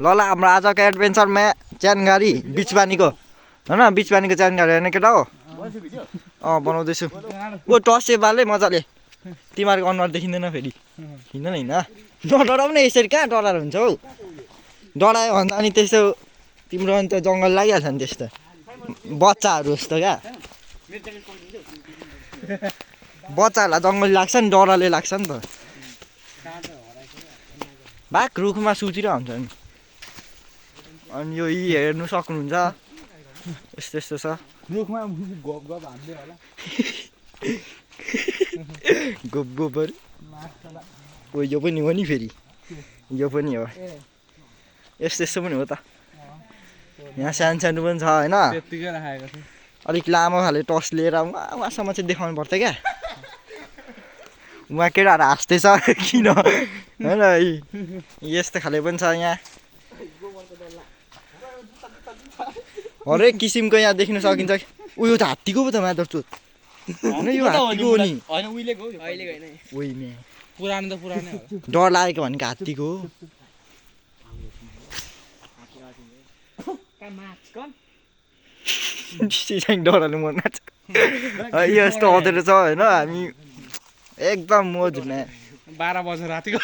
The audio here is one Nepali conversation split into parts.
ल हाम्रो आजको एडभेन्चरमा च्यानगाडी बिचपानीको हैन बिचपानीको च्यानगाडी हैन केटा हो बनाउँदैछु ओ टसे बाले मजाले तिमीहरूको अनुहार देखिँदैन फेरि हिँड्दैन हिँड नडराउने यसरी कहाँ डराएर हुन्छ हौ डरायो भने अनि त्यस्तो तिम्रो अन्त जङ्गल लागिहाल्छ नि त्यस्तो बच्चाहरू जस्तो क्या बच्चाहरूलाई जङ्गल लाग्छ नि डराले लाग्छ नि त बाघ रुखमा सुतिरहेको हुन्छ नि अनि यो हेर्नु सक्नुहुन्छ यस्तो यस्तो छ रुखमा गप गप हान्दै होला गोप गोबर ओ यो पनि हो नि फेरि यो पनि हो यस्तो यस्तो पनि हो त यहाँ सानो सानो पनि छ होइन त्यतिकै राखेको छ अलिक लामो खाले टस लिएर उहाँसम्म चाहिँ देखाउनु पर्छ क्या उहाँ केटाहरू हाँस्दैछ किन होइन यस्तो खाले पनि छ यहाँ हरेक किसिमको यहाँ देख्न सकिन्छ उयो त हात्तीको पो त मादरचोद होइन यो हात्तीको हो नि पुरानो त पुरानै हो डर लागेको भनेको हात्तीको हो डरले मन नाच्छ यस्तो हुँदो रहेछ होइन हामी एकदम मोजमा 12 बजे रातिको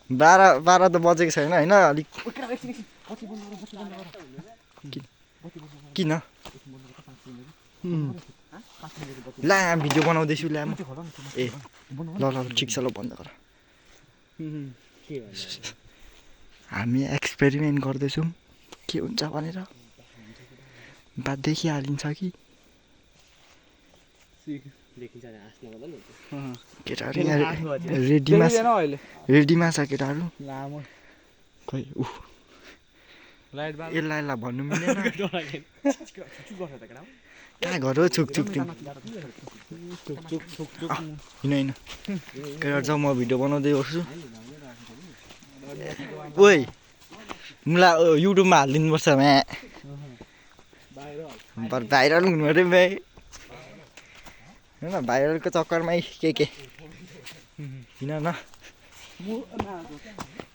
12 त बजेको छैन होइन अलिक किन ला भिडियो बनाउँदैछु ल्या ए ल ल ठिक छ ल बन्द गर हामी एक्सपेरिमेन्ट गर्दैछौँ के हुन्छ भनेर बात देखिहालिन्छ कि केटाहरू रेडीमा छ केटाहरू खै ऊ यसलाई भन्नु मिलेन कहाँ घर हो छुक छुक हिँड होइन केटाहरू जाउँ म भिडियो बनाउँदै गर्छु ओइ मलाई युट्युबमा हालिदिनुपर्छ म्या भाइरल हुनु अरे म्या होइन भाइरलको चक्करमै के किन न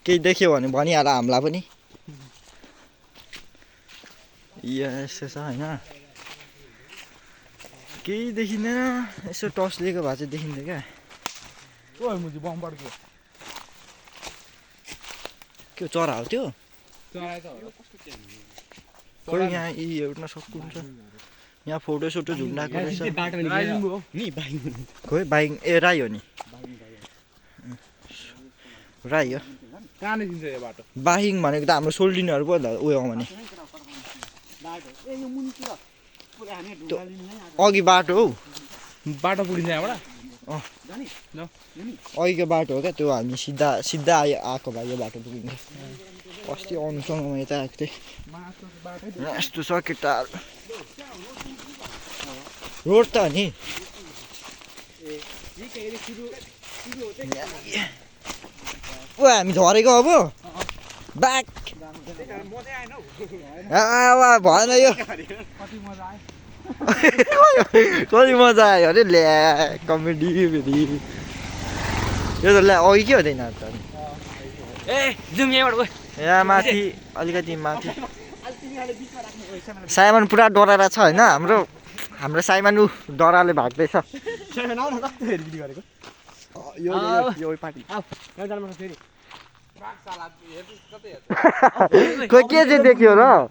केही देख्यो भने भनिहाल हामीलाई पनि यस्तो छ होइन केही देखिँदैन यसो टर्च लिएको भए चाहिँ देखिन्थ्यो क्या के चरा हो त्यो खोइ यहाँ यी हेर्न सक्नुहुन्छ यहाँ फोटोसोटो झुन्डाएको रहेछ खोइ बाइक ए राई हो नि राई हो बाहिङ भनेको त हाम्रो सोल्डिनहरू पो उयो भने अघि बाटो हौ बाटो पुगिन्छ यहाँबाट अघिको बाटो हो क्या त्यो हामी सिधा आएको भए यो बाटो पुगिन्छ अस्ति आउनुसँग म यता आएको थिएँ यस्तो छ केटाहरू रोड त नि ओ हामी झरेको अब ब्याक भएन यो कति मजा आयो अरे ल्या कमेडी फेरि यो त ल्या अघि के हुँदैन त यहाँ माथि अलिकति माथि साइमन पुरा डराएर छ होइन हाम्रो साइमन डराले भाग्दैछ खोइ के चाहिँ देख्यो र